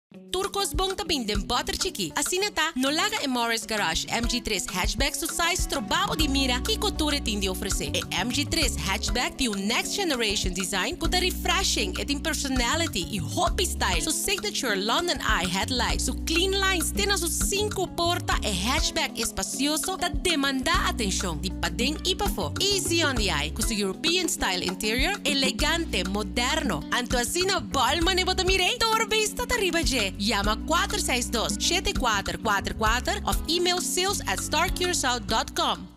Tur kos bon ta bin den bòter chikí. Asina ta, no laga e Morris Garage MG tres Hatchback su size stroba bo di mira kiko tur e tin di ofresé. E MG tres Hatchback tin un next generation design ku ta refreshing, e tin personality i hopi style. Su signature London Eye headlight, su clean lines te na su sinku porta, e hatchback espasioso ta demandá atenshon di paden i pafó. Easy on the eye ku su European style interior, elegante, moderno. Anto asina bòl mane bo ta mir'é? Tur bista ta riba dje. Yama 462 7444 òf email sales at starcuracao dot com.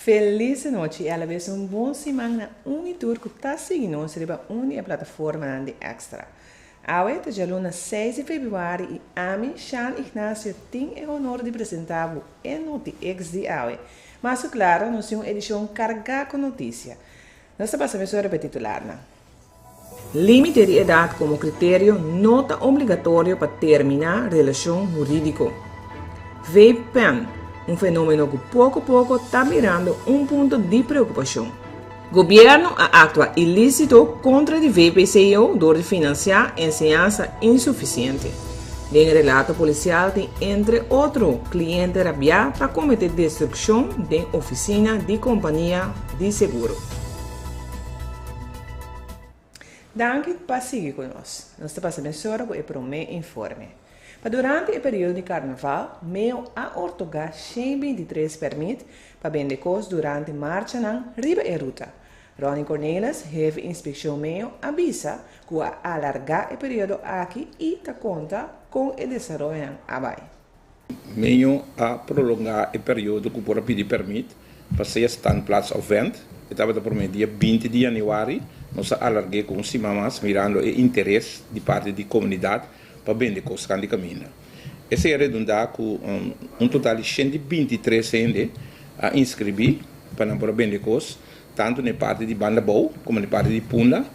Felis anochi y alabes un bon siman na un y tur cu ta sigui nos riba un di e plataformanan di Extra. Awe ta djaluna seis di februari y ami, Shan Ignacio, tin e honor di presenta bo e Noti-X di awe. Mas cu claro, nos tin un edicion carga cu noticia. Nos ta pasa mesora pa e titularnan. Límite di edat komo kriterio no ta obligatorio pa terminá relashon hurídiko. Vape pen, un fenómeno ku poko poko ta birando un punto di preokupashon. Gobièrnu a aktua ilísito kontra di VPCO dor di finansiá enseñansa insufisiente. Den e relato polisial tin entre otro kliente rabiá pa kometé destrukshon den ofisina di kompania di seguro. Danki pa sigui ku nos. Nos ta pasa mesora ku e promé informe. Pa durante e periodo di karnaval, meo a ortogá 123 pèrmit pa bende kos durante marchanan riba e ruta. Ronnie Cornelis, hefe inspekshon meo, a bisa ku a alargá e periodo aki i ta konta kon e desaroyonan a bai. Meo a prolongá e periodo ku por a pidi pèrmit pa sea standplaats òf vènt. E tabata promé dia 20 di yanüari. Nos a alarg'é ku un siman mas mirando e interes di parti di komunidat pa bende kos kan di kaminda. Esei a redundá ku un total di 123 hende a inskribí pa nan por a bende kos tantu na e parti di Banda Bou komo na e parti di Punda,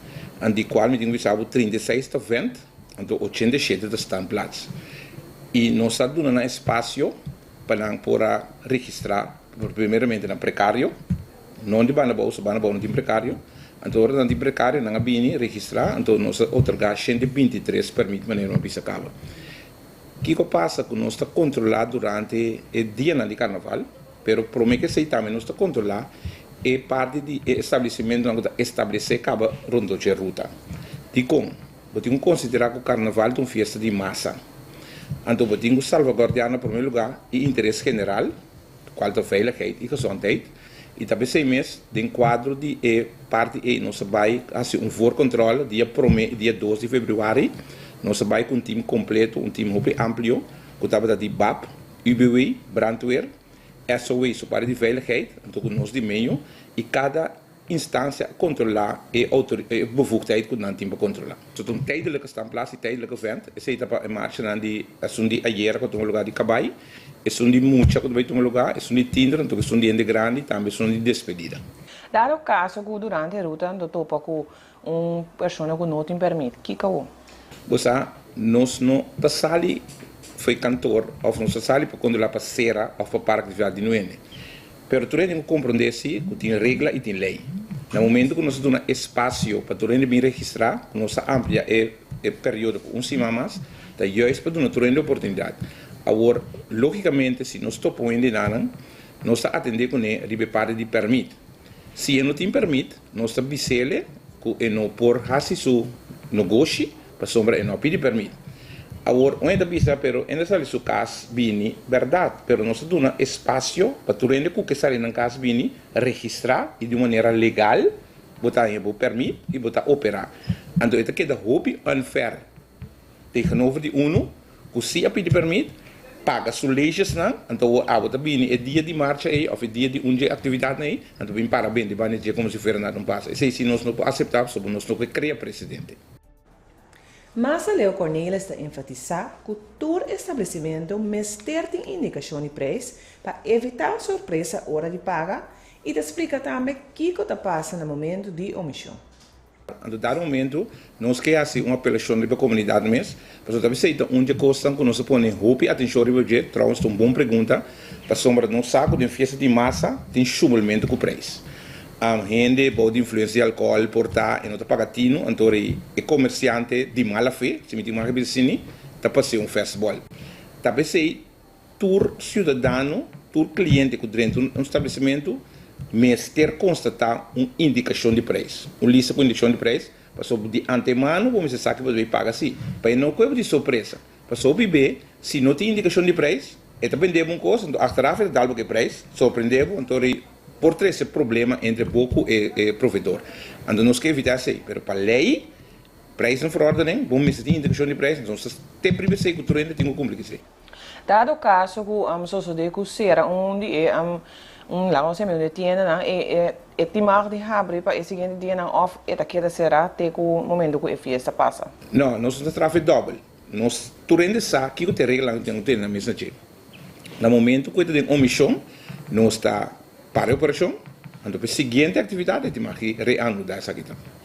di kual mi tin ku bisa bo 36 ta vènt. Anto 87 ta standplaats. I nos a duna nan espasio pa nan por a registrá primeramente nan prekario, no di banda bou, so banda bou no tin prekario. Anto ora nan tin prekario nan a bini registrá, anto nos a otorgá 123 pèrmit manera mi a bisa kaba. Kiko pasa ku nos ta kontrolá durante e dianan di karnaval, pero promé ku esei tambe nos ta kontrolá e parti di e establesimentonan ku ta establesé kaba rondó dje ruta. Dikon? Bo tin ku konsiderá ku karnaval ta un fiesta di masa. Anto bo tin ku salvaguardiá na promé lugá e interes general, kual ta veiligheid i gezondheid. I ta p'esei mes, den kuadro di e parti ei nos a bai hasi un voorkontròle dia promé i dia dos di febrüari. Nos a bai ku un tim kompleto, un tim hopi amplio, ku tabata di bap, UBW, brandweer, SOW, su parti di veiligheid, anto ku nos di meio, i kada Instansia a kontrolá e e bevoegdheid ku nan tin pa kontrolá. So ta un tijdelijke standplaats i tijdelijke vent. Esei ta pa e marchanan di esun di ayera ku a tuma lugá di kabai, esun di mucha ku ta bai tuma lugá, esun di tinder, anto esun di hende grandi, tambe esun di despedida. Dado kaso ku durante e ruta nan ta topa ku un persona ku no tin pèrmit, kiko awor? Bo sa, nos no ta sali for e kantor òf nos ta sali pa kontrolá pa sera òf pa park di vèlt di nuende. Pero tur hende ku komprondé si ku tin regla i tin lei. Na momento ku nos a duna espasio pa tur hende bin registrá, ku nos a amplia e e periodo ku un siman mas, ta juist pa duna tur hende oportunidat. Awor, lógikamente si nos topa un hende nanan, nos ta atendé kuné riba e parti di pèrmit. Si e no tin pèrmit, nos ta bis'ele ku e no por hasi su nogoshi pasobra e no a pidi pèrmit. Awor, un hende ta bisa, pero hende a sali su kas bini, bèrdat, pero nos ta duna espasio pa tur hende ku ke sali nan kas bini, registrá i di un manera legal bo ta haña bo pèrmit i bo ta operá. Anto e ta keda hopi unfair tegenover di unu ku si a pidi pèrmit, paga su leesjesnan, anto awor abo ta bini e dia di marcha ei òf e dia di un dje aktividatnan ei, anto bin para bende banda dje komo si fuera nada no pasa. Esei si nos no por aseptá pasobra nos no ke krea presedente. Mas aleu Cornelis ta enfatisá ku tur establesimentu mester tin indikashon di preis pa evitá sorpresa ora di paga i ta splika tambe kiko ta pasa na momentu di omishon. Anto dado momento nos ke hasi un apelashon riba komunidat mes, pasobra ta bisei ta un dje kosnan ku nos a pone hopi atenshon riba dje. Trouwens ta un bon pregunta, pasobra nos sa ku den fiesta di masa tin shumelmentu ku preis. Hende bou di influensia di alkohòl por ta e no ta paga tinu, anto e komersiante di mala fe, si mi tin mag bisa asini, ta pas'é un fèstbòl. Ta p'esei tur siudadano, tur kliente ku drenta un establesimentu mester konstatá un indikashon di preis, un lista ku indikashon di preis, pasobra di antemano bo mester sa ke bo ta bai paga si, pa e no kohe bo di sorpresa. Pasobra bib'é, si no tin indikashon di preis, e ta bende bo un kos, anto achteraf e ta dal bo ku e preis, sorprendé bo, anto por trese problema entre bo ku e proveedor. Anto nos ke evitá esei, pero pa lei, Prijzenverordening, bo mester tin indikashon di prijs, enton sa te primer esei ku tur hende tin ku kumpli ku esei. Dado kaso ku sosodé ku sera un di e un laga nos yama un di e tiendanan e e e tin mag di habri pa e siguiente dianan òf e ta keda será te ku momento ku e fiesta pasa? No, nos no ta traha fe dòbel. Nos tur hende sa kiko ta e reglanan ku tin ku tene na mes na dje. Na momento ku e ta den omishon, nos ta para e operashon, anto pa e siguiente aktividat e tin mag di reanudá esaki tambe.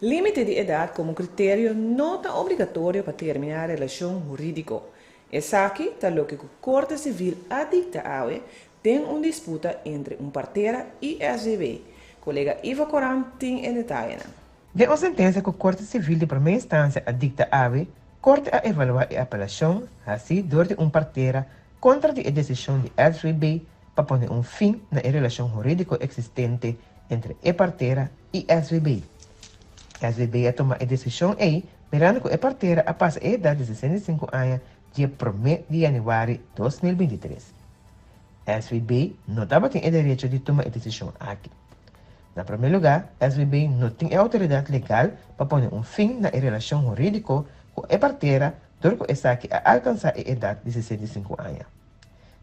Límite di edat komo kriterio no ta obligatorio pa terminá relashon hurídiko. Esaki ta loke ku Korte Sivil a dikta awe den un disputa entre un partera i SVB. Kolega Ivo Koran tin e detayenan. Den un sentensia ku Korte Sivil di Promé Instansia a dikta awe, Korte a evaluá e apelashon hasí dor di un partera kontra di e desishon di SVB pa pone un fin na e relashon hurídiko eksistente entre e partera i SVB. SVB a tuma e desishon ei mirando ku e partera a pasa e edat di 65 aña dje promé di yanüari 2023. SVB no tabatin e derecho di tuma e desishon aki. Na promé lugá, SVB no tin e outoridat legal pa pone un fin na e relashon hurídiko ku e partera dor ku esaki a alkansá e edat di 65 aña.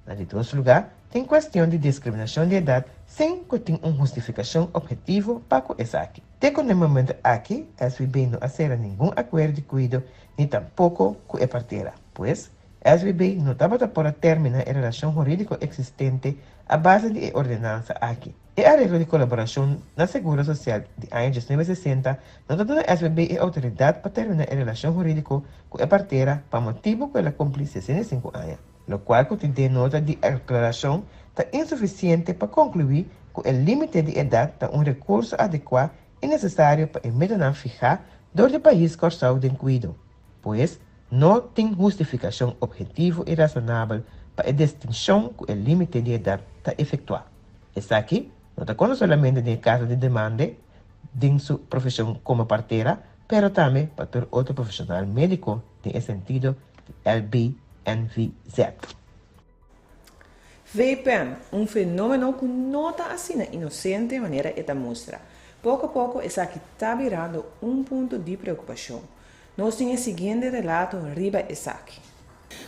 Na di dos lugá, tin kuestion di diskriminashon di edat sin ku tin un hustifikashon ophetivo pa ku esaki. Te ku n'e momento aki, SVB no a sera ningun akuerdo di kuido ni tampoko ku e partera. Pues, SVB no tabata por a terminá e relashon hurídiko eksistente a base di e ordenansa aki. E areglo di kolaborashon na seguro sosial di aña 1960 no ta duna SVB e outoridat pa terminá e relashon hurídiko ku e partera pa motibu ku el a kumpli 65 aña. Lokual ku tin den nota di aklarashon ta insufisiente pa konkluí ku e límite di edat ta un rekurso adekuá i nesesario pa e metanan fihá dor di pais Kòrsou den kuido. Pues, no tin hustifikashon ophetivo i rasonabel pa e distinshon ku e límite di edat ta efektuá. Esaki no ta konta solamente den e kaso di demande den su profeshon komo partera, pero tambe pa tur otro profeshonal médiko den e sentido di LBNVZ. Vapen, un fenómeno ku no ta asina inosente manera e ta mustra. Poko poko esaki ta birando un punto di preokupashon. Nos tin e siguiente relato riba esaki.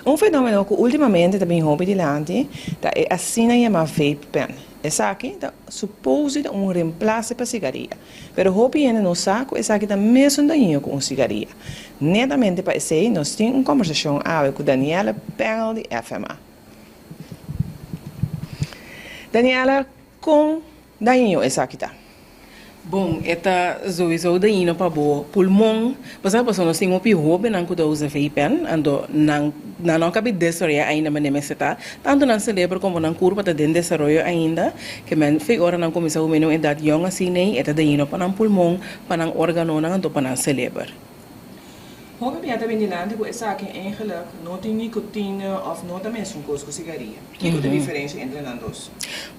Un fenómeno ku últimamente ta bin hopi dilanti ta e asina yamá vape pen. Esaki ta supose ta un remplase pa sigaria, pero hopi hende no sa ku esaki ta mesun dañino ku un sigaria. Netamente pa esei nos tin un kòmbersashon awe ku Daniela Pengel di FMA. Daniela, kon dañino esaki ta? Bon, e ta souiso dañino pa bo pulmon. Bo sa pasobra nos tin hopi hobennan ku ta usa vape pen, anto nan nan no a kabi desaroyá ainda manera mester ta. Tantu nan selebro komo nan kurpa ta den desaroyo ainda. Ke men fe ora nan kuminsá huma na un edat yòn asin'ei, e ta dañino pa nan pulmon, pa nan órganonan anto pa nan seleber. Hopi bia ta bin dilanti ku esaki eigenlijk no tin nikotine òf no ta mesun kos ku sigaria. Kiko ta e diferensia entre nan dos?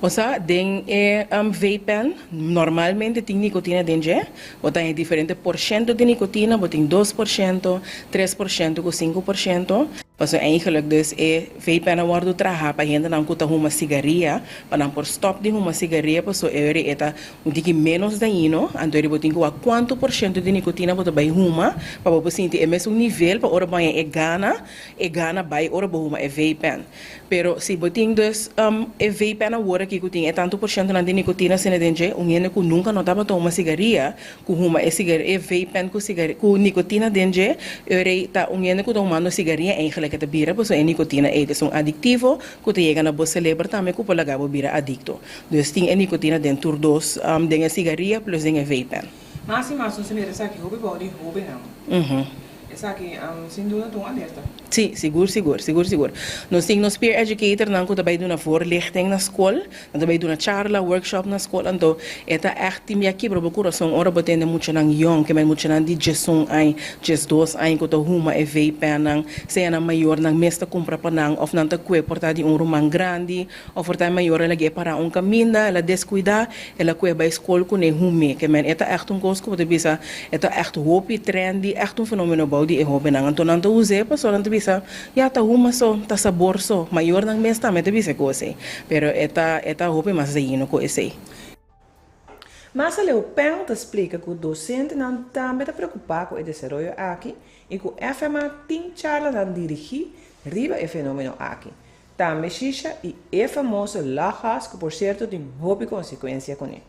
Osea, den e vape pen normalmente tin nikotina den dje. Bo ta haña diferente porshento di nikotina, bo tin 2%, 3% ku 5%. Pasobra eigenlijk dus e vape pen a wòrdu traha pa hendenan ku ta huma sigaria, pa nan por stòp di huma sigaria pasobra e ora e ta Un tiki ménos dañino, anto eri bo tin ku wak kuantu por shento di nikotina bo ta bai huma pa bo por sinti e mesun nivel pa ora bo haña e gana, e gana bai ora bo huma e vape pen. Pero si bo tin dus e vape pen awor aki ku tin e tantu por shentonan di nikotina asina den dje, un hende ku nunka no tabata huma sigaria ku huma e sigar e vape pen ku sigar ku nikotina den dje, eri ta un hende ku ta humando sigaria eigenlik e ta bira pasobra e nikotina ei ta esun adiktivo ku ta yega na bo seleber tambe ku por laga bo bira adikto. Dus tin e nikotina den tur dos, den e sigaria plus den e vape pen. Mas i mas nos ta mira esaki hopi bou di hobennan. Esaki sin duda ta un alerta. Sí, sigur sigur, sigur sigur. Nos tin nos peer educatornan ku ta bai duna voorlichting na skol, nan ta bai duna charla, workshop na skol, anto e ta ègt tin bia kibra bo kurason ora bo tende muchanan yòn, ke men muchanan di diesun aña, diesdos aña ku ta huma e vape pennan, sea nan mayornan mes ta kumpra pa nan òf nan ta kue por ta di un ruman grandi Of por ta e mayor a lag'é pará un kaminda, el a deskuidá, el a kue bai skol kuné hum'é. Ke men e ta ègt un kos ku bo ta bisa, e ta ègt hopi trendy, ègt un fenómeno bou di e hóbennan. Anto nan ta us'é pasobra nan ta bisa, ya ta huma so, ta sabor so. Mayornan mes tambe ta bisa e kos ei. Pero e ta e ta hopi mas dañino ku esei. Mas aleu Peng ta splika ku dosentenan tambe ta preokupá ku e desaroyo aki i ku FMA tin charlanan dirigí riba e fenómeno aki. Tambe shisha i e famoso lachgas ku por sierto tin hopi konsekuensia kuné.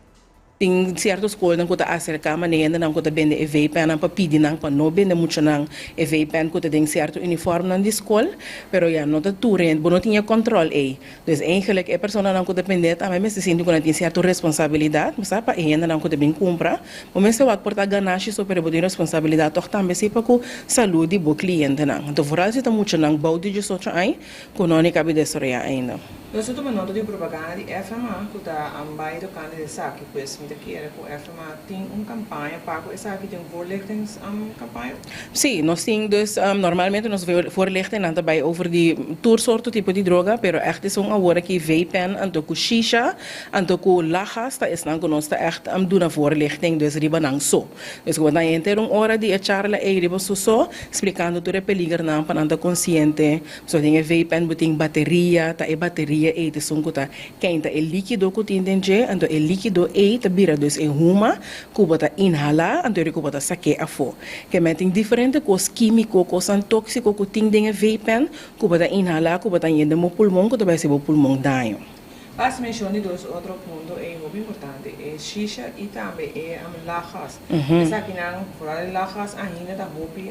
Tin sierto skolnan ku ta aserká manehendenan ku ta bende e vape pennan pa pidi nan pa no bende muchanan e vape pen ku ta den sierto uniformnan di skol, pero ya no ta tur hende, bo no tin e kòntròl ei. Dus eigenlik e personanan ku ta bende tambe mester sinti ku nan tin sierto responsabilidat, bo sa, pa e hendenan ku ta bin kumpra. Bo mester wak por ta ganashi so pero bo tin responsabilidat tòg tambe si pa ku salud di bo klientenan. Anto vooral si ta muchanan bou di diesocho aña, Ku no ni kabi desaroyá ainda. Nos a tuma nota di un propaganda di FMA ku ta bai tokante di esaki, pues mi ta kere ku FMA tin un kampaña pa ku esaki, tin un voorlichtingskampaña? Sí, nos tin dus normalmente nos voorlichtingnan ta bai over di tur sorto tipo di droga, pero ègt esun awor aki vapen anto ku shisha anto ku lagas ta esnan ku nos ta ègt duna voorlichting dus riba nan so. Dus ku bo ta henter un ora di e charla ei riba su so, splikando tur e peligernan pa nan ta konsiente. So den e vape pen bo tin bateria, ta e bateria ei ta esun ku ta keinta e likido ku tin den dje, anto e likido ei ta bira dus e huma ku bo ta inhalá, anto eri ku bo ta sak'é afó. Ke men tin diferente kos kímiko, kosnan tóksiko ku tin den e vape pen ku bo ta inhalá, ku bo ta haña den bo pulmon ku ta bai hasi bo pulmon daño. Bas menshon di dos otro punto ei hopi importante, e shisha i tambe e lachgas. Esakinan, foral e lachgas ainda ta hopi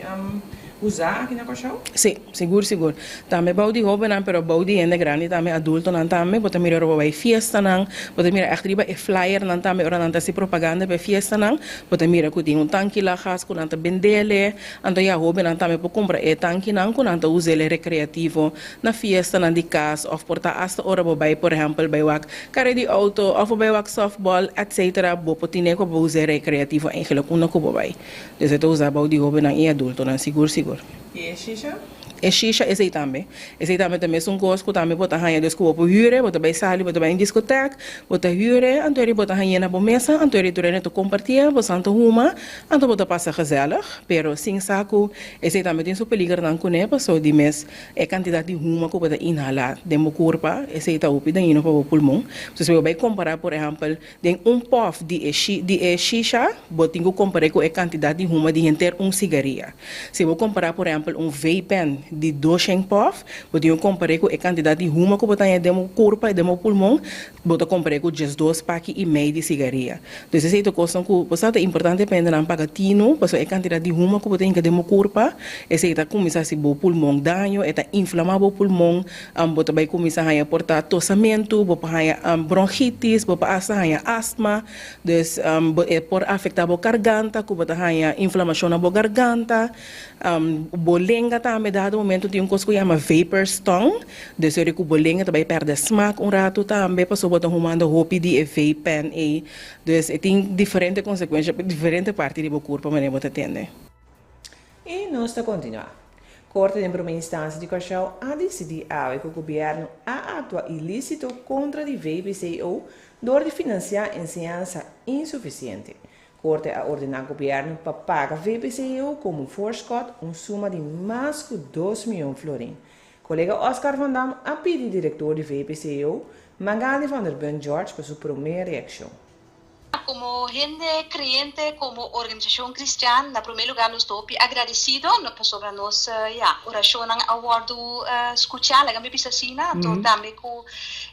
usá aki na Kòrsou? Sí, sigur sigur. Tambe bou di hóbennan, pero bou di hende grandi tambe, adultonan tambe. Bo ta mira ora bo bai fiestanan, bo ta mira ègt riba e flyernan tambe ora nan ta hasi propaganda pa e fiestanan, bo ta mira ku tin un tanki lachgas ku nan ta bendele. Anto ya hóbennan tambe por kumpra e tankinan ku nan ta us'el rekreativo Na fiestanan di kas òf por ta asta ora bo bai por ehèmpel bai wak kare di outo òf bo bai wak sòftbòl etsetera bo por tine ku bo usa e rekreativo eigenlik unda ku bo bai. Dus e ta usa bou di hóbennan i adultonan sigur sigur. I e shisha? E shisha esei tambe. Esei tambe ta mesun kos ku tambe bo ta haña dus ku bo por hür e, bo ta bai sali bo ta bai un diskotèk bo ta hür e anto eri bo ta hañ'é na bo mesa anto eri tur hende ta kompartié bo san ta huma anto bo ta pasa gezellig pero sin sa ku esei tambe tin su peligernan kuné paso di mes E kantidat di huma ku bo ta inhalá den bo kurpa, esei ta hopi dañino pa bo pulmon. So si bo bai kompará por ehèmpel den un pòf di e di e shisha, bo tin ku kompar'é ku e kantidat di huma di henter un sigaria. Si bo kompará por ehèmpel un vape pen di doshen pòf, bo tin ku kompar'é ku e kantidat di huma ku bo ta haña den bo kurpa i den bo pulmon, Bo ta compr'é cu 12 paki y mei di sigaria. Dus esey ta cosnan cu bo sa ta importante pa hendenan paga tinu, pasobra e cantidad di huma cu bo ta hinca den bo curpa, esey ta cuminsa haci bo pulmon daño, e ta inflama bo pulmon, bo ta bay cuminsa haña por ta tosamento, bo por haña bronchitis, bo por hasta haña astma, dus e por afecta bo garganta cu bo ta haña inflamacion na bo garganta. Bo lenga tambe dado momento tin un kos ku yama vapor's tongue, dus ora ku bo lenga ta bai pèrdè smak un ratu tambe pasobra bo ta humando hopi di e vape pen ei. Dus e tin diferente konsekuensha pa diferente parti di bo kurpa manera bo ta tende. I nos ta kontinuá. Korte den Prome Instansia di Kòrsou a disidí awe ku gobièrnu a aktua ilísito kontra di VBCO dor di finansiá enseñansa insufisiente. Korte a ordená gobièrnu pa paga VPCO komo voorskot un suma di mas ku dos mion florin. Kolega Oscar van Dam a pidi direktor di VPCO, Magali van der Bunt George pa su promé reakshon. Komo hende kreyente, komo organisashon kristian, na promé lugá nos ta hopi agradesido pasobra nos, ya, orashonnan a wòrdu skuchá, laga mi bisa asina, anto tambe ku,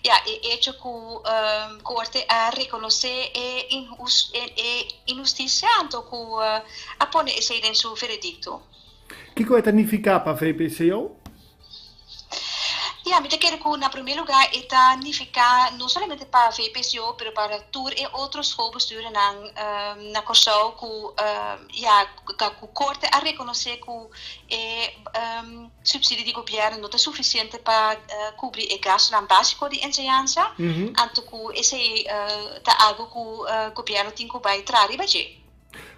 ya, e echo ku Korte a rekonosé e inhustisia anto ku a pone esei den su veredikto. Kiko e ta nifiká pa VPCO? Ja, mi ta kere ku na promé lugá e ta nifiká no solamente pa VPCO, pero pa tur e otro schoolbestuurnan na Kòrsou ku ya ku korte a rekonosé ku e supsidio di gobièrnu no ta sufisiente pa kubri e gastunan básiko di enseñansa, anto ku esei ta algu ku gobièrnu tin ku bai traha riba dje.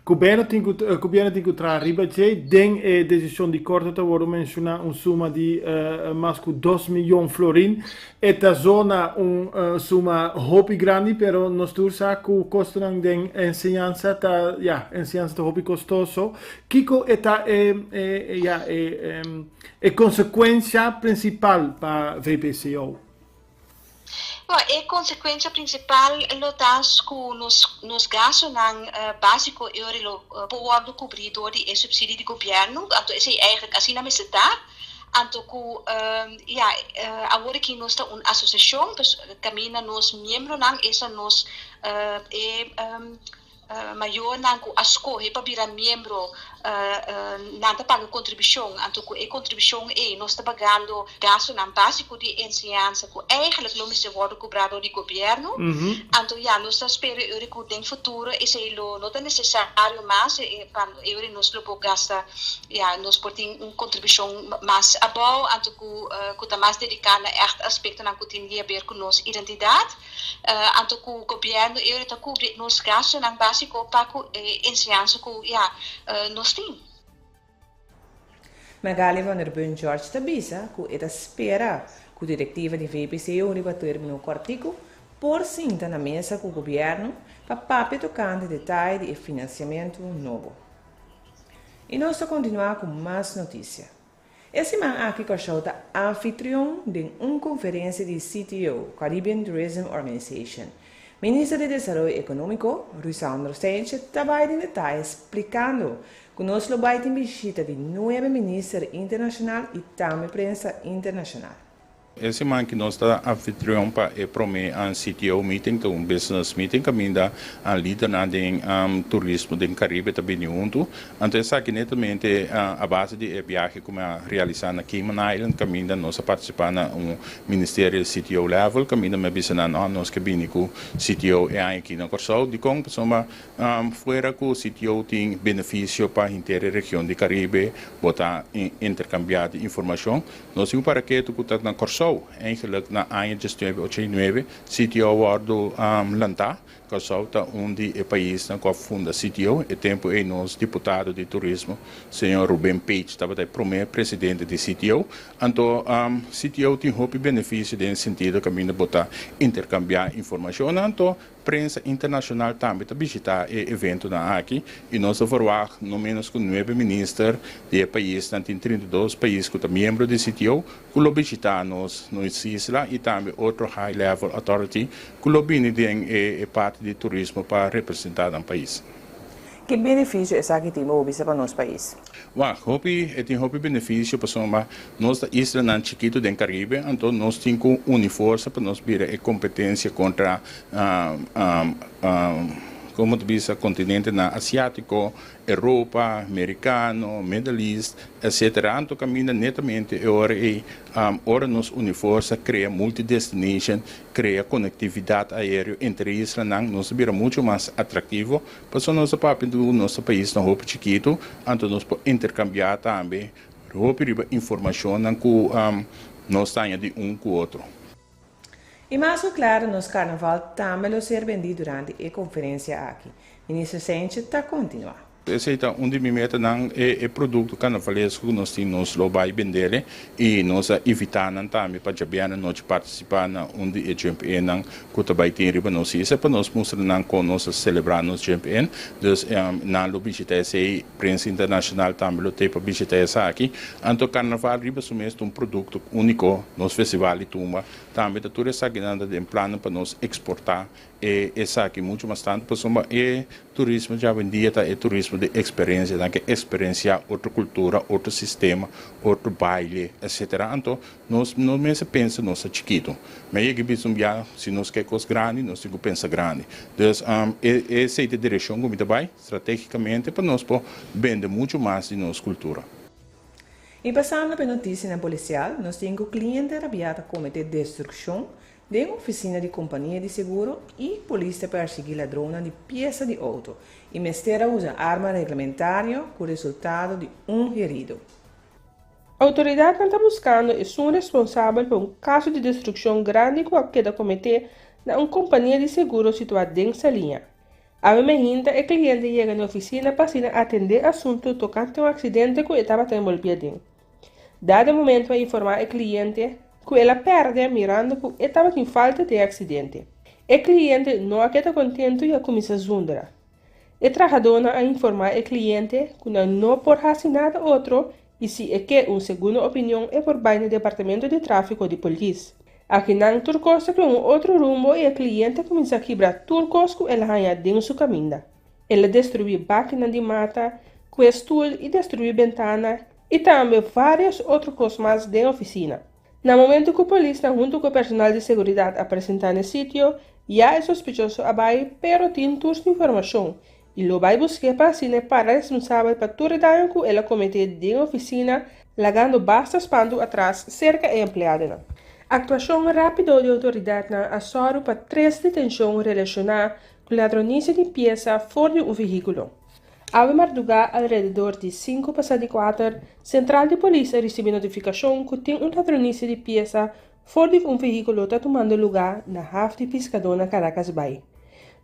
Gobièrnu tin ku traha riba dje. Den e desishon di korte ta wòrdu menshoná un suma di mas ku 2 miyon florin. E ta zona un suma hopi grandi, pero nos tur sa ku kostonan den enseñansa ta, ya, enseñansa ta hopi kostoso. Kiko e ta e, ya, e konsekuensha prinsipal pa VPCO? Bueno, e konsekuensia prinsipal lo ta ku nos gastunan básiko e ora lo por wòrdu kubrí dor di e supsidio di gobièrnu, anto esei eigentlik asina mester ta. Anto ku ya awor aki nos ta un asosiashon, pues kaminda nos miembronan esta nos e Mayornan ku a skohe pa bira miembro nan ta paga kontribushon, anto ku e kontribushon ei nos ta pagando gastunan básiko di enseñansa ku eigentlik lo mester wòrdu kubrá dor di gobièrnu. Anto ya nos ta spera e ora ku den futuro esei lo no ta nesesario mas pa e ora nos lo por gasta ya nos por tin un kontribushon mas abou anto ku ta mas dediká na ègt aspektonan ku tin di haber ku nos identidat. Anto ku gobièrnu e ta kubri nos gastunan básiko pa ku e enseñansa ku ya nos tin. Magali van der Bunt George ta bisa ku e ta spera ku direktiva di VPCO riba término kòrtiku por sinta na mesa ku gobièrnu pa papia tokante detaye di e finansiamentu nobo. I nos ta kontinuá ku mas notisia. E siman aki Kòrsou ta anfitrion den un konferensia di CTO, Caribbean Tourism Organization. Minister di Desaroyo Ekonómiko, Ruisandro Cijntje ta bai den detaye splikando ku nos lo bai tin bishita di nuebe minister internashonal i tambe prensa internashonal. E siman ki nos ta anfitrion pa e prome CTO meeting, ta un business meeting kaminda lidernan den turismo den Caribe ta bini huntu. Anto esaki netamente a base di e biahe ku mi a realisa na Cayman Island kaminda nos a partisipa na un ministerio CTO level kaminda mi a bisa nan no nos ke bini ku CTO e aña aki na Kòrsou. Dikon? Pasobra Fuera ku CTO tin benefisio pa henter e region di Karibe, bo ta interkambiá di informashon. Nos tin un paraketu ku ta na Kòrsou. Eigenlik na aña 1989 CTO a wòrdu lantá. Kòrsou ta un di e paisnan ku a funda CTO. E tempu ei nos diputado di turismo, señor Ruben Page, tabata e promé presidente di CTO. Anto CTO tin hopi benefisio den e sentido kaminda bo ta interkambiá informashonnan. Anto Prensa internashonal tambe ta bishitá e eventonan aki i nos ta verwagt no ménos ku nuebe minister di e paisnan, tin 32 pais ku ta miembro di CTO, ku lo bishitá nos nos isla i tambe otro high level authority ku lo bini den e parti di turismo pa representá nan pais. Ki benefisio esaki tin bo bisa pa nos pais? Wak, hopi, e tin hopi benefisio pasobra nos ta islanan chikitu den Karibe, anto nos tin ku uni forsa pa nos bira e kompetensia kontra komo ta bisa kontinentenan asiátiko, Europa, Merikano, Middle East, etcetera. Anto kaminda netamente e ora ei, ora nos uni forsa krea multi-destination, krea konektividat aéreo entre e islanan, nos ta bira muchu mas atraktivo. Pasobra nos ta papia di nos ta paisnan hopi chikitu, anto nos por interkambiá tambe hopi riba informashonnan ku nos ta haña di un ku otro. I mas ku klaru nos karnaval tambe lo ser bendí durante e konferensia aki. Minister Cijntje ta kontinuá. Esei ta un di mi metanan, e produkto karnavalesko ku nos tin nos lo bai bendele i nos a invitá nan tambe pa djabièrnè anochi partisipá na un di e jump innan ku ta bai tin riba nos isla pa nos mustra nan kon nos ta selebrá nos jump in. Dus nan lo bishitá esei, prensa internashonal tambe lo tei pa bishitá esaki. Anto karnaval riba su mes ta un produkto úniko, nos festival di tumba tambe ta tur esakinan ta den plannan pa nos eksportá E esaki mucho mas tanto pasobra e turismo dja awendia ta e turismo di experiencia, nan ke experiencia otro cultura, otro sistema, otro baile, etcetera. Anto nos no mester pensa nos ta chikito. Mi a yega bisa un bia si nos ke cos grandi nos tin cu pensa grandi. Dus e esey ta e direccion cu mi ta bay strategicamente pa nos por bende mucho mas di nos cultura. I pasando pa e notisianan polisial, nos tin ku kliente rabiá ta kometé destrukshon den ofisina di kompania di seguro i polis ta persiguí ladronnan di piesa di outo i mester a usa arma reglamentario ku resultado di un herido. Outoridatnan ta buskando esun responsabel pa un kaso di destrukshon grandi ku a keda kometé na un kompania di seguro situá den Saliña. Awe mehinta e kliente yega na ofisina pa asina atendé asuntu tokante un aksidente ku e tabata enbolbí aden. Dado momento a informá e kliente ku el a pèrdè mirando ku e tabatin falta den e aksidente. E kliente no a keda kontentu i a kuminsá zundra. E trahadónan a informá e kliente ku nan no por hasi nada otro i si e ke un segundo opinion e por bai na departamento di tráfiko di polis. Akinan tur kos ta kue un otro rumbo i e kliente a kuminsá kibra tur kos ku el a haña den su kaminda. El a destruí bakinan di mata, kue stul i destruí bentana i tambe vários otro kos mas den ofisina. Na momento ku polisnan huntu ku e personal di seguridat a presentá na e sitio, ya e sospechoso a bai pero tin tur su informashon i lo bai busk'é pa asina e para responsabel pa tur e daño ku el a kometé den ofisina lagando basta spantu atras serka e empleadonan. Aktuashon rápido di outoridatnan a sòru pa tres detenshon relashoná ku ladronisia di piesa for di un vehíkulo. Awe mardugá alrededor di sinku pasá di kuater, sentral di polis a risibí notifikashon ku tin un ladronisia di piesa For di un vehíkulo ta tumando lugá na haf di piskadó na Caracas Bay.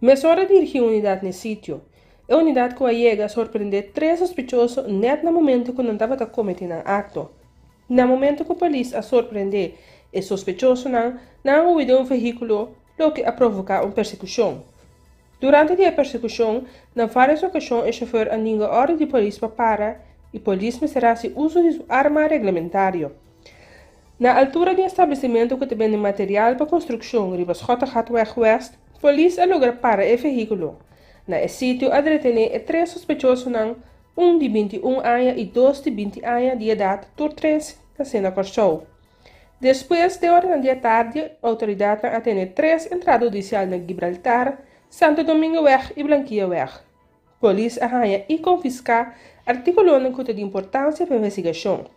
Mesora a dirigí un unidat n'e sitio. E unidat ku a yega a sorprendé tres sospechoso nèt na momento ku nan tabata kometé nan akto. Na momento ku polis a sorprendé e sospechosonan, nan a hui den un vehíkulo, loke a provoká un persekushon. Durante di e persekushon, na vários okashon e shofèr a ninga òrdu di polis pa para i polis mester hasi uso di su arma reglamentario. Na altura di un establesimentu ku ta bende material pa konstrukshon riba Schottegatweg West, polis a logra para e vehíkulo. Na e sitio a detené e tres sospechosonan, un di 21 aña i dos di 20 aña di edat, tur tres nasé na Kòrsou. Despues, den oranan di atardi, outoridatnan a tene tres entrada hudisial na Gibraltar, Santo Domingoweg i Blanquillaweg. Polis a haña i konfiská artíkulonan ku ta di importansia pa investigashon.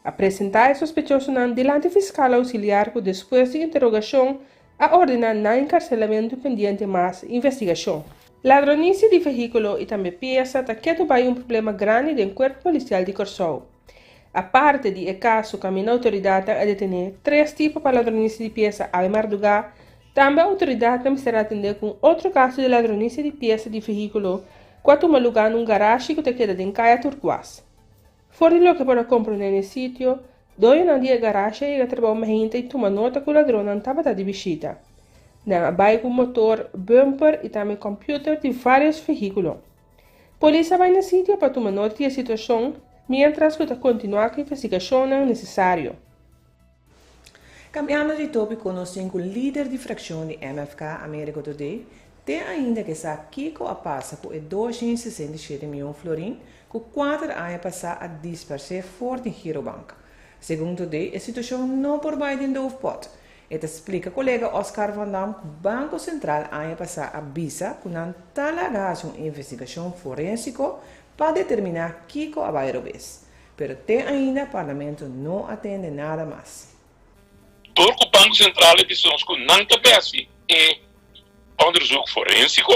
A presentá e sospechosonan dilanti fiskal ousiliar ku despues di interogashon a ordená nan enkarselamentu pendiente mas investigashon. Ladronisia di vehíkulo i tambe piesa ta ketu bai un problema grandi den Kuerpo Polisial di Kòrsou. Aparte di e kaso kaminda outoridatnan a detené tres tipo pa ladronisia di piesa awe mardugá, tambe outoridatnan mester atendé ku un otro kaso di ladronisia di piesa di vehíkulo ku a tuma lugá na un garashi ku ta keda den Kaya Turkuas. For di loke por a komprondé n'e sitio, doñonan di e garashi a yega trabou mainta i tuma nota ku ladronnan tabata di bishita. Nan a bai ku motor, bumper i tambe kòmpiuter di vários vehíkulo. Polis a bai n'e sitio pa tuma nota di e situashon miéntras ku ta kontinuá ku investigashonnan nesesario. Kambiando di tópiko nos tin ku lider di frakshon di MFK, Americo Todé, te ainda ke sa kiko a pasa ku e 267 mion florin ku kuater aña pasá a disparsé for di Girobank. Segun Todé e situashon no por bai den doofpot. E ta splika kolega Oscar van Dam ku Banko Sentral aña pasá a bisa ku nan ta laga hasi un investigashon forensiko pa determiná kiko a bai robes. Pero te ainda Parlamento no a tende nada mas. Dor ku Banko Sentral e bisa nos ku nan ta besi e onderzoek forensiko,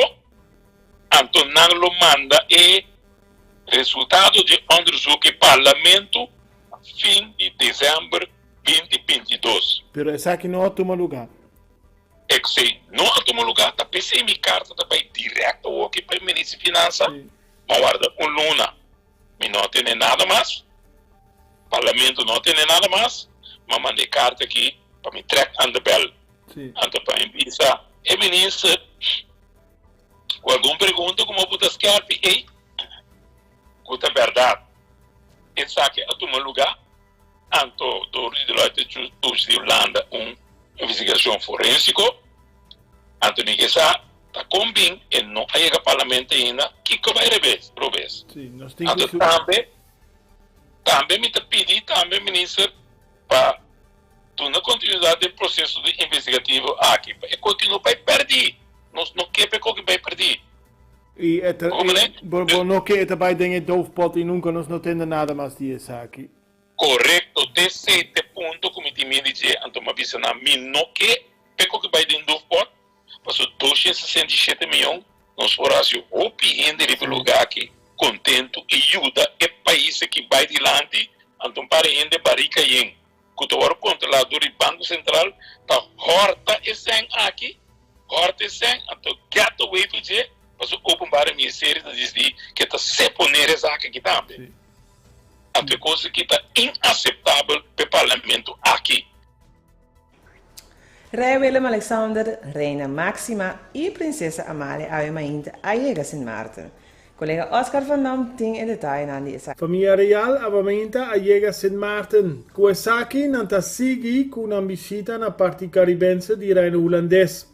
anto nan lo manda e resultado di e onderzoek e Parlamento fin di desèmber 2022. Pero esaki no a tuma lugá. Esei no a tuma lugá, ta p'esei mi karta ta bai dirèkt awoki pa e Minister di Finansa, ma warda un luna. Mi no a tene nada mas, Parlamento no a tene nada mas, m'a manda e karta aki pa mi trek aan de bel. Anto pa mi bisa e minister ku algun pregunta ku mi a buta skerpi ei, ku ta bèrdat esaki a tuma lugá, anto dor di Deloitte Touche di Hulanda un investigashon forensiko. Anto mi ke sa ta kon bin e no a yega parlamento ainda, kiko bai rebes, robes? Sí, nos tin Anto ku. tambe, tambe mi ta pidi tambe minister pa duna kontinuidat den proseso di investigativo aki, pa e koki no bai pèrdí. Nos no ke pa e koki bai pèrdí. I e ta, Como i ne? bo, bo no ke e ta bai den e doofpot i nunka nos no tende nada mas di esaki. Korekto, te esei te punto ku mi tin miedu di dje, anto mi a bisa nan, mi no ke p'e ku bai den doofpot, pasobra 267 miyon nos por hasi hopi hende riba e lugá aki kontentu i yuda e pais aki bai dilanti, anto un par di hende barika yen ku ta wòrdu kontrolá dor di Banko Sentral ta hòrta e sèn aki, hòrta e sèn, anto get away for dje, pasobra Openbare Ministerie ta disidí ke ta seponer esaki aki tambe. Anto e kos aki ta inaseptabel p'e parlamento aki. Rei Willem Alexander, Reina Maxima i Prinsesa Amalia awe mainta a yega Sint Maarten. Kolega Oscar van Dam tin e detayenan di esaki. Famia Real awe mainta a yega Sint Maarten. Ku esaki nan ta sigui ku nan bishita na parti Karibense di Reino Hulandes.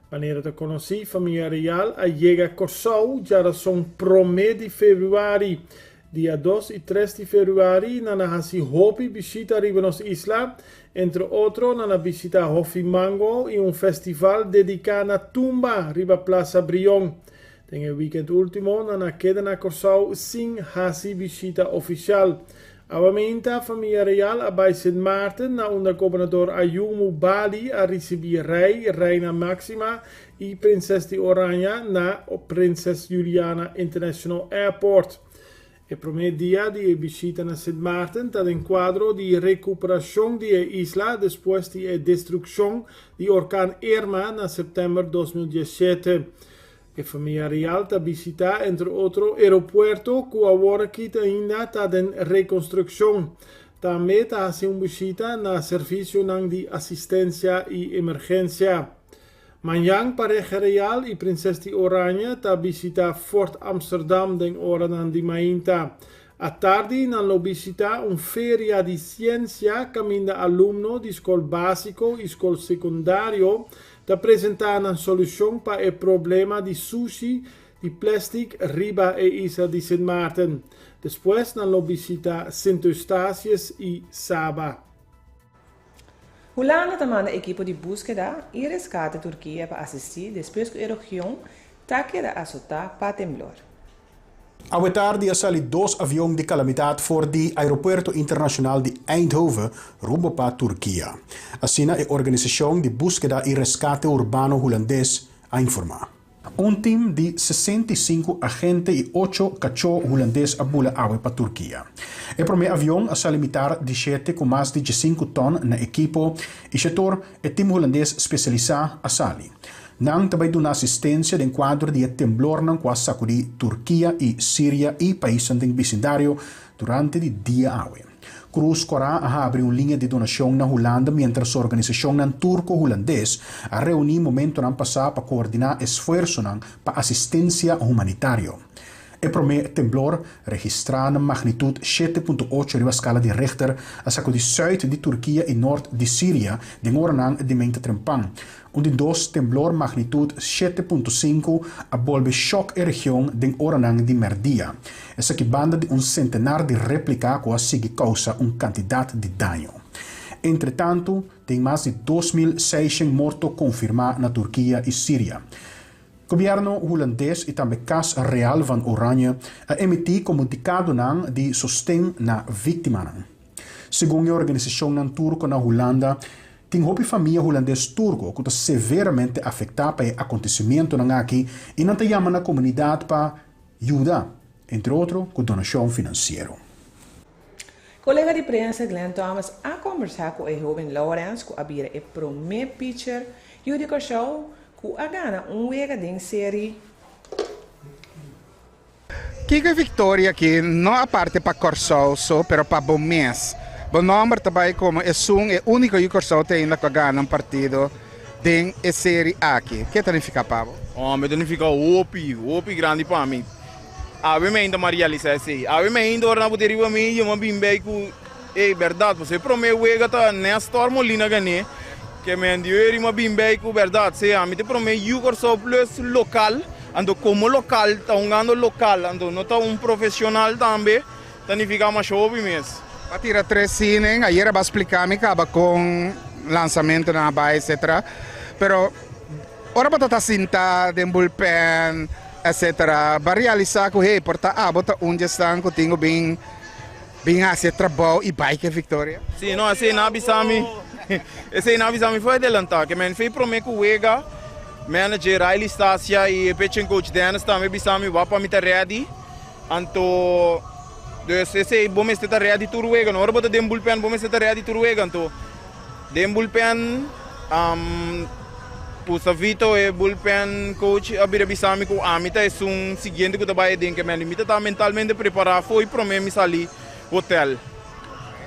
Manera ta konosí, Famia Real a yega Kòrsou djarason promé di febrüari. Dia dos i tres di febrüari nan a hasi hopi bishita riba nos isla, entre otro nan a bishita Hofi Mango i un festival dediká na tumba riba Plaza Brion. Den e wikent último nan a keda na Kòrsou sin hasi bishita ofisial. Awameinta famia real a bai Sint Maarten na unda gobernador Ayumu Bali a risibí Rei, Reina Máxima i Prinses di Oranje na Prinses Juliana International Airport. E promé dia di e bishita na Sint Maarten ta den kuadro di rekuperashon di e isla despues di e destrukshon di orkan Irma na sèptèmber 2017. E famia real ta bishitá entre otro aeropuerto ku aworakí ta ainda ta den rekonstrukshon. Tambe ta hasi un bishita na servisionan di asistensia i emergensia. Mañan pareha real i prinses di Oranje ta bishitá Fort Amsterdam den oranan di mainta. Atardi nan lo bishitá un feria di siensia kaminda alumno di skol básiko i skol sekundario ta presentá nan solushon pa e problema di sushi di plèstik riba e isla di Sint Maarten. Despues nan lo bishitá Sint Eustatius i Saba. Hulanda ta manda ekipo di búskeda i reskate Turkia pa asistí despues ku e region ta keda asotá pa temblor. Awe tardi a sali dos avion di kalamidat for di Aeropuerto Internashonal di Eindhoven rumbo pa Turkia. Asina e organisashon di búskeda i reskate urbano hulandes a informá. Un tim di 65 agente i ocho kachó hulandes a bula awe pa Turkia. E promé avion a sali mitar di shete ku mas di diesinku tòn na ekipo i shetor e tim hulandes spesialisá a sali. Nan ta bai duna asistensia den kuadro di e temblornan ku a sakudí Turkia i Siria i paisnan den bisindario durante di dia awe. Krus Kòrá a habri un liña di donashon na Hulanda miéntras organisashonnan turko-hulandes a reuní momentonan pasá pa koordiná esfuersonan pa asistensia humanitario. E promé temblor, registrá na magnitut 7.8 riba skala di Richter, a sakudí sùit di Turkia i nort di Siria den oranan di meinta trempan. Un di dos temblor magnitut 7.5 a bolbe shòk e region den oranan di mèrdia. Esaki banda di un sentenar di réplika ku a sigui kousa un kantidat di daño. Entretantu, tin mas di 2600 morto konfirmá na Turkia i Siria. Gobièrnu hulandes i tambe Kas Real van Oranje a emití komunikadonan di sosten na víktimanan. Segun e organisashonnan turko na Hulanda, tin hopi famia hulandes turko ku ta severamente afektá pa e akontesimentunan aki i nan ta yama na komunidat pa yuda, entre otro ku donashon finansiero. Kolega di prensa Glenn Thomas a kombersá ku e hóben Lawrence ku a bira e promé picher yu di Kòrsou ku a gana un wega den seri. Kiko e viktoria aki no aparte pa Kòrsou so pero pa bo mes. Bo nòmber ta bai komo esun e úniko yu Kòrsou te ainda ku a gana un partido den e seri aki. Ke ta nifiká pa bo? Hòmber, e ta nifiká hopi, hopi grandi pa mi. Awe mi ainda m'a realisá esei. Awe mi ainda ora nan bo ta riba mi, yo m'a bin bei ku ey bèrdat. Pasobra e promé wega ta Nestor Molina gané. Ke men di eri m'a bin bei ku bèrdat. Sea mi ta e promé yu Kòrsou plus lokal. Anto komo lokal ta hungando lokal anto no ta un profesional tambe ta nifiká masha hopi mes. Pa tira tres inning, ayer a ba splika mi kaba kon lansamentunan a bai etcetera, pero ora bo ta ta sinta den bullpen etcetera ba realisa ku hey por ta abo ta un dje esnan ku tin ku bin. Bin hasi e trabou i bai ku e viktoria. Si, no, esei nan a bisa mi, esei nan a bisa mi for adelantá, ke men fei promé ku wega, manager Riley Stasia i e pitching coach Dennis tambe a bisa mi wak pa mi ta ready, anto dus esei bo mester ta ready tur wega, no ora bo ta den bullpen bo mester ta ready tur wega, anto Den bullpen, Gustavito e bullpen coach a bira bisa mi ku ami ta esun siguiente ku ta bai aden ke mi ta ta mentalmente prepara fo'i prome mi sali hotel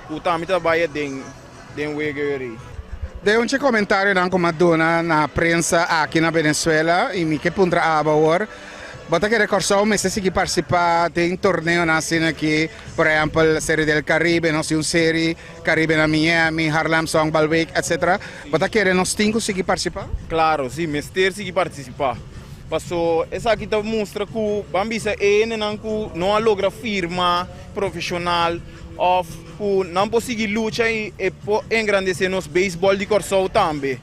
ku ta mi ta bai aden den wega eri. Den un dje comentarionan ku mi a duna na prensa aki na Venezuela i mi ke puntra abo awor, Bo ta kere Kòrsou mester sigui partisipá den torneonan asina aki, por ehèmpel Serie del Caribe, nos tin un seri Caribe na Miami, Harlem Songbalweek, etc. Bo ta kere nos tin ku sigui partisipá? Klaro, si, mester sigui partisipá. Paso esaki ta mustra ku ban bisa e hendenan ku no a logra firma profeshonal òf ku nan por sigui lucha i e por engrandesé nos beisbòl di Kòrsou tambe.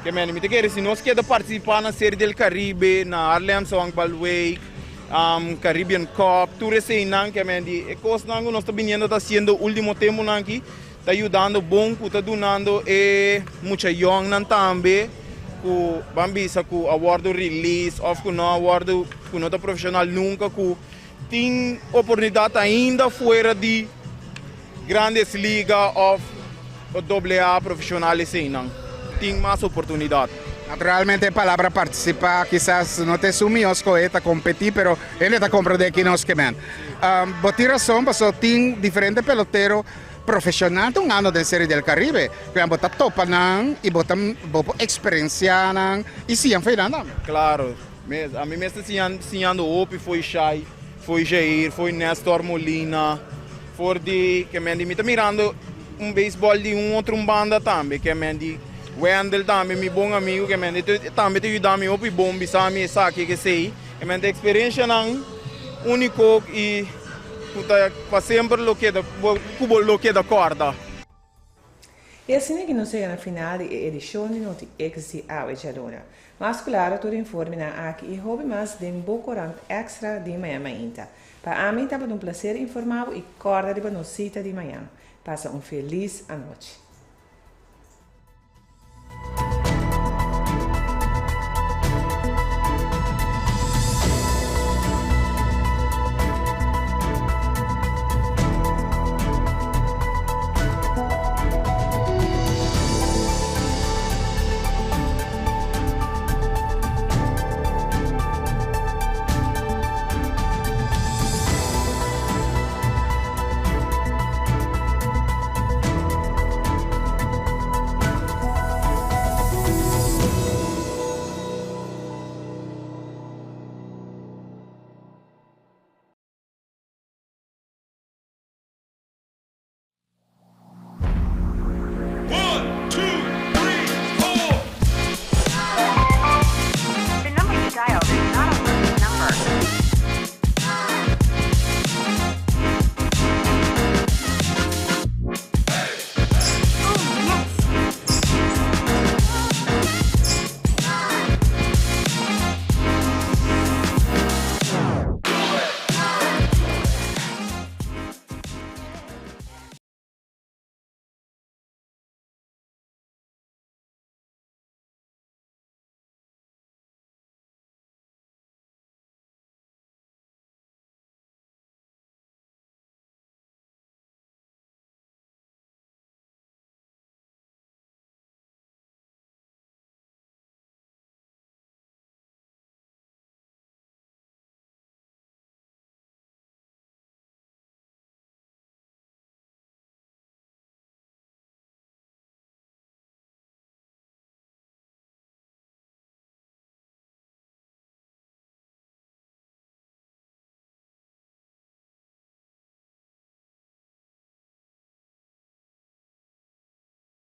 Ke mende mi ta kere si nos keda partisipá na Serie del Caribe, na Harlem Songbalweek, Caribbean Cup, tur eseinan ke mende e kosnan ku nos ta biniendo ta hasiendo ultimo temponan aki ta yudando bon ku ta dunando e mucha yòngnan tambe ku ban bisa ku a wòrdu release òf ku no a wòrdu ku no ta profeshonal nunka ku tin oportunidat ainda fuera di Grandes Liga òf Doble A profeshonal eseinan tin mas oportunidat. Naturalmente e palabra partisipá kisas no ta esun mihó skohe ta kompetí pero hende ta komprendé ki nos ke men. Bo tin rason pasobra tin diferente pelotero profeshonal ta hungando den Serie del Caribe. Kua bo ta topa nan i bo ta bo por eksperensiá nan i siña for nan tambe. Klaro, ami mes ta siñando hopi fo'i Shai, fo'i Jair, fo'i Nestor Molina. For di ke men di mi ta mirando un beisbòl di un otro un banda tambe ke men di Wendel tambe mi bon amigu ke men di tambe ta yuda mi hopi bon bisa mi esaki ke esei ke men ta eksperenshanan uniko i ku ta pa semper lo keda ku bo lo keda kòrda. I asina ki nos yega na final di e edishon di Noti X di awe djaluna. Mas klaro tur informenan aki i hopi mas den bo korant Extra di mañan mainta. Pa ami tabata un placer informa bo i corda riba nos cita di mañan. Pasa un feliz anochi.